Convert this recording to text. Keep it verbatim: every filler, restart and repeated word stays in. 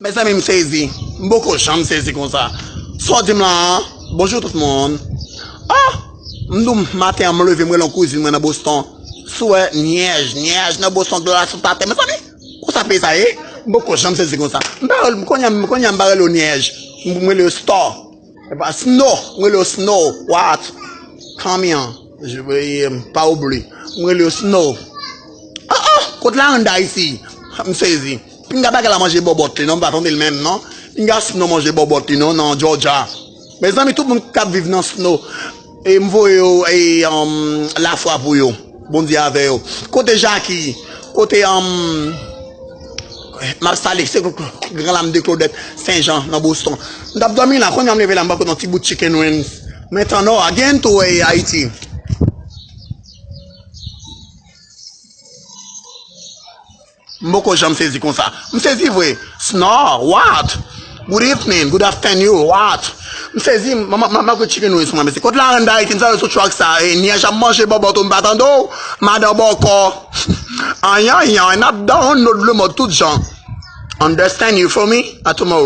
Mezanmi, m sezi. M poko janm sezi konsa. Sa w di m la a? Bonjou tout moun. Ah! M di w maten an, m leve, m rele yon kouzin mwen nan Boston. Swè, nyèj, nyèj nan Boston, dlo la sot atè. Mezanmi, konsa peyi sa ye? M poko janm sezi konsa. M pa rele, kounye a, kounye a m pa rele yo nyèj. M rele yo snow. Epa, snow, m rele yo snow. What? Kanmyan. Je, eh, pa oubli. M rele yo snow. Ah, ah, kot la anndan isi? M sezi. Pinga bagay la manje bòbòt li non, m pa tande l menm non. Pinga snow manje bòbòt li non, nan Georgia. Mezanmi, tout moun k ap viv nan snow, e m voye yo, e, um, lafwa pou yo. Bondye avè yo. Kote Jaki? Kote, um, m ap salye, se gran lam de Claudette Saint Jean nan Boston. M t ap dòmi la, kounye a m leve la, m pran yon ti bout chicken wings. Men tan nò a, gen tou, e, Ayiti. M poko janm sezi konsa. M sezi vre. Snor, what? Good evening, good afternoon, what? M sezi, m, m, m, m ap chicken wings mwen, mesye. Kot la anndan Ayiti, m sa yo sou truck sa, e, nyèj ap manje bòbòt ou, m pa tande w, madan bòkò. Ayanyan, n ap download le mòd tout jan. Understand you for me? A tomorrow.